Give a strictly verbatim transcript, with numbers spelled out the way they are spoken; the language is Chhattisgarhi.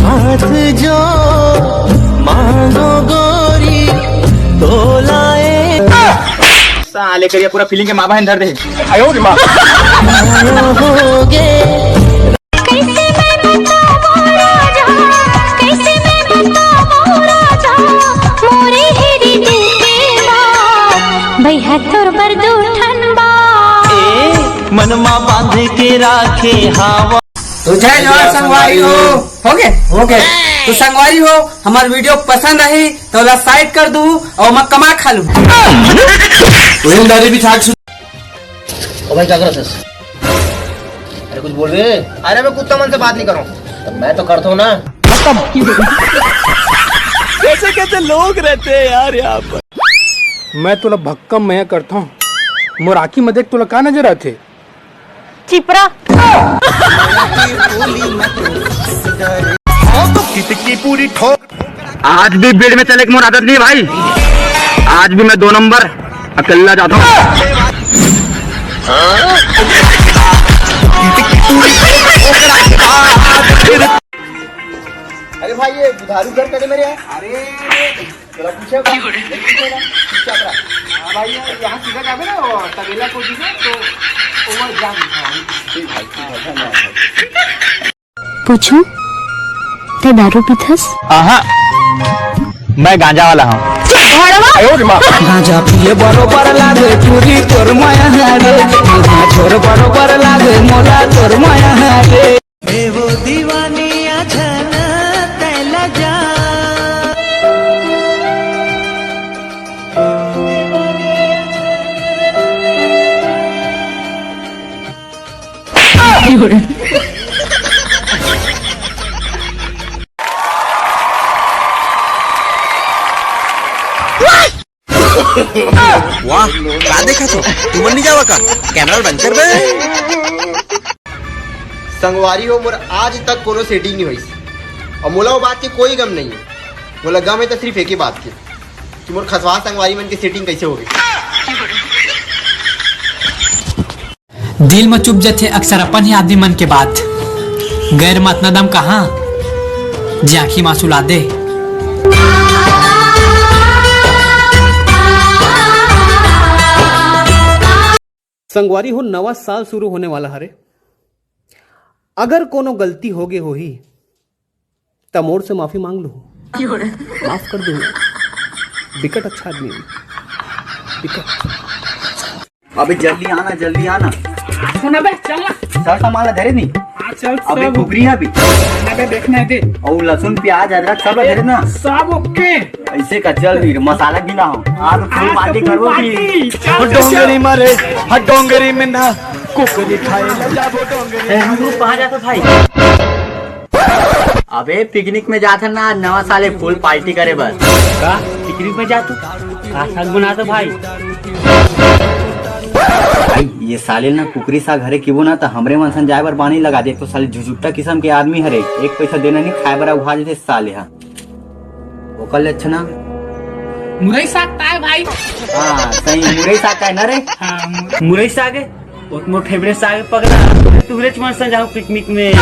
हाथ जो मांगो गोरी तोलाए। साले करिया पूरा फीलिंग के माँ बहन धर दे। होगे। कैसे मैं बताऊं राजा, कैसे मैं बताऊं राजा, मोरे हेरी देवा, भैया तोर बर दू ठन बा। ए, मनमा बांध के राखे हवा। तो जय जोहार संगवारी हो। हो गए, हो गए। तो संगवारी हो, हमार वीडियो पसंद आही तो ला साइड कर दू और मैं कमा खा लू। वही दाढ़ी भी ठाक सु- ओ भाई, क्या कर रहा है? अरे, कुछ बोल रहे। अरे, मैं कुत्ता मन से बात नहीं करूँ। तो मैं तो करता हूँ ना। कैसे कैसे लोग रहते हैं यार यहाँ पर। मैं तोला भक्कम मया करता हूँ। मोर आँखी में देख, तोला का नजर आथे? चिपरा। आज भी भीड़ में चले के मोर आदत नहीं है भाई। आज भी मैं दो नंबर अकेला जाता हूँ। अरे भाई, ये दुधारू घर कटे मेरे यार। अरे, चला पूछे बा, नहीं पूछे ना, चुपचाप रहा। हाँ भाई, यहाँ सीधा जाबे ना, वो तबेला को जी ना, तो वो जान। ठीक भाई, ठीक भाई, धन्यवाद भाई। पूछूं, ते दारू पीथस? आहा, मैं गांजा वाला हूँ। गांजा पिए बरोबर लागे चूरी तोर माया रे, गांजा छोर बरोबर लागे मोला तोर माया रे। ए वो दीवानिया झन तैला जा। वाह, का देखत हो? तुमन नहीं जावा का? कैमरा बंद कर बे। संगवारी हो, मोर आज तक कोनो सेटिंग नहीं होइस, और मोला वो बात के कोई गम नहीं है। मोला गम है तो सिर्फ एक ही बात के, कि मोर खसवा संगवारी मन के सेटिंग कैसे हो गई। दिल म चुप जथे अक्सर अपन ही आदमी मन के बात। गैर म अतना दम कहाँ, जे आँखी म आंसू ला दे। संगवारी हो, नवा साल शुरू होने वाला हरे। अगर कोनो गलती होगे होही, त मोर से माफी मांग लू, माफ कर दू। बिकट अच्छा आदमी है, बिकट। अबे जल्दी आना, जल्दी आना। सुना बे, चल ना। सर सामान ला धरे नहीं। हाँ, चल, अबे सब। कुकरी है अभी। ना बे, देखना है दे। और लहसुन, प्याज, अदरक सब ला धरे ना। सब ओके। ऐसे का चल नहीं रे, मसाला गिला हो। आज फुल आज पार्टी तो फुल करबो पार्टी, की। चल, चल, डोंगरी चल। मारे, हाँ, डोंगरी में ना कुकरी खाए ला जाबो डोंगरी। ए, रुक, रुक, कहाँ जाता भाई? अबे पिकनिक में जात हन ना, नवा साल ए फुल पार्टी करे बर। का? पिकनिक में जात हू? का साग बनात हो भाई? भाई, ये साले ना कुकरी साग हरे किबो ना, त हमरे मन सन जाए बर बानी लगा दे। तो साले झुझुट्टा किस्म के आदमी हरे, एक पैसा देना नहीं, खाए बर उघार देथे साले हा। ओकर ले अच्छा ना। मुरई साग का है भाई? हाँ, सही, मुरई साग का है ना रे? हाँ, मु- मुरई साग है। वो तो मोर फेवरेट साग है पगला। तू रे मन सन जाओ पिकनिक में।